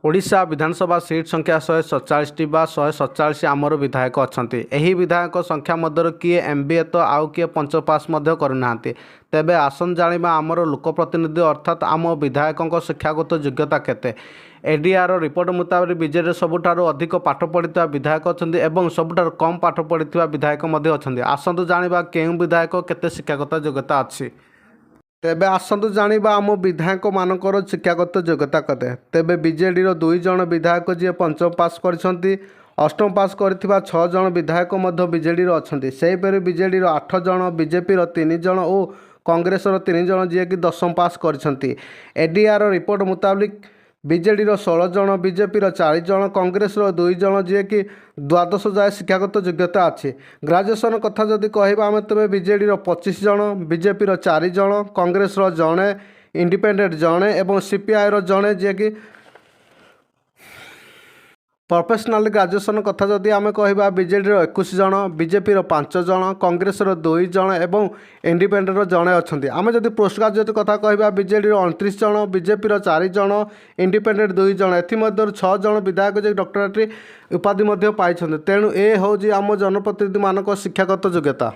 ଓଡ଼ିଶା ବିଧାନସଭା ସିଟ୍ ସଂଖ୍ୟା 147ଟି ବା 147 ଆମର ବିଧାୟକ ଅଛନ୍ତି। ଏହି ବିଧାୟକ ସଂଖ୍ୟା ମଧ୍ୟରୁ କିଏ ଏମ୍.ବି.ଏ ତ ଆଉ କିଏ ପଞ୍ଚମ ପାସ୍ ମଧ୍ୟ କରିନାହାନ୍ତି। ତେବେ ଆସନ୍ତୁ ଜାଣିବା, ଆମର ଲୋକପ୍ରତିନିଧି ଅର୍ଥାତ୍ ଆମ ବିଧାୟକଙ୍କ ଶିକ୍ଷାଗତ ଯୋଗ୍ୟତା କେତେ? ଏଡିଆର ରିପୋର୍ଟ ମୁତାବକ, ବିଜେଡ଼ିର ସବୁଠାରୁ ଅଧିକ ପାଠ ପଢ଼ିଥିବା ବିଧାୟକ ଅଛନ୍ତି ଏବଂ ସବୁଠାରୁ କମ୍ ପାଠ ପଢ଼ିଥିବା ବିଧାୟକ ମଧ୍ୟ ଅଛନ୍ତି। ଆସନ୍ତୁ ଜାଣିବା, କେଉଁ ବିଧାୟକ କେତେ ଶିକ୍ଷାଗତ ଯୋଗ୍ୟତା ଅଛି। ତେବେ ଆସନ୍ତୁ ଜାଣିବା, ଆମ ବିଧାୟକମାନଙ୍କର ଶିକ୍ଷାଗତ ଯୋଗ୍ୟତା କେତେ। ତେବେ ବିଜେଡ଼ିର ଦୁଇ ଜଣ ବିଧାୟକ ଯିଏ ପଞ୍ଚମ ପାସ୍ କରିଛନ୍ତି। ଅଷ୍ଟମ ପାସ୍ କରିଥିବା ଛଅ ଜଣ ବିଧାୟକ ମଧ୍ୟ ବିଜେଡ଼ିର ଅଛନ୍ତି। ସେହିପରି ବିଜେଡ଼ିର ଆଠ ଜଣ, ବିଜେପିର ତିନି ଜଣ ଓ କଂଗ୍ରେସର ତିନି ଜଣ, ଯିଏକି ଦଶମ ପାସ୍ କରିଛନ୍ତି। ଏଡିଆର ରିପୋର୍ଟ ମୁତାବକ, ବିଜେଡ଼ିର 16 ଜଣ, ବିଜେପିର ଚାରି ଜଣ, କଂଗ୍ରେସର ଦୁଇ ଜଣ, ଯିଏକି ଦ୍ୱାଦଶ ଯାଏ ଶିକ୍ଷାଗତ ଯୋଗ୍ୟତା ଅଛି। ଗ୍ରାଜୁଏସନ୍ କଥା ଯଦି କହିବା ଆମେ, ତେବେ ବିଜେଡ଼ିର 25 ଜଣ, ବିଜେପିର ଚାରି ଜଣ, କଂଗ୍ରେସର ଜଣେ, ଇଣ୍ଡିପେଣ୍ଡେଣ୍ଟ ଜଣେ ଏବଂ ସିପିଆଇର ଜଣେ, ଯିଏକି ପ୍ରଫେସନାଲ୍ ଗ୍ରାଜୁଏସନ୍ କଥା ଯଦି ଆମେ କହିବା, ବିଜେଡ଼ିର 21 ଜଣ, ବିଜେପିର ପାଞ୍ଚ ଜଣ, କଂଗ୍ରେସର ଦୁଇ ଜଣ ଏବଂ ଇଣ୍ଡିପେଣ୍ଡେଣ୍ଟର ଜଣେ ଅଛନ୍ତି। ଆମେ ଯଦି ପୋଷ୍ଟ ଗ୍ରାଜୁଏଟ୍ କଥା କହିବା, ବିଜେଡ଼ିର 29 ଜଣ, ବିଜେପିର ଚାରି ଜଣ, ଇଣ୍ଡିପେଣ୍ଡେଣ୍ଟ ଦୁଇ ଜଣ। ଏଥିମଧ୍ୟରୁ ଛଅ ଜଣ ବିଧାୟକ ଯେ ଡକ୍ଟରେଟ୍ ଉପାଧି ମଧ୍ୟ ପାଇଛନ୍ତି। ତେଣୁ ଏ ହେଉଛି ଆମ ଜନପ୍ରତିନିଧିମାନଙ୍କ ଶିକ୍ଷାଗତ ଯୋଗ୍ୟତା।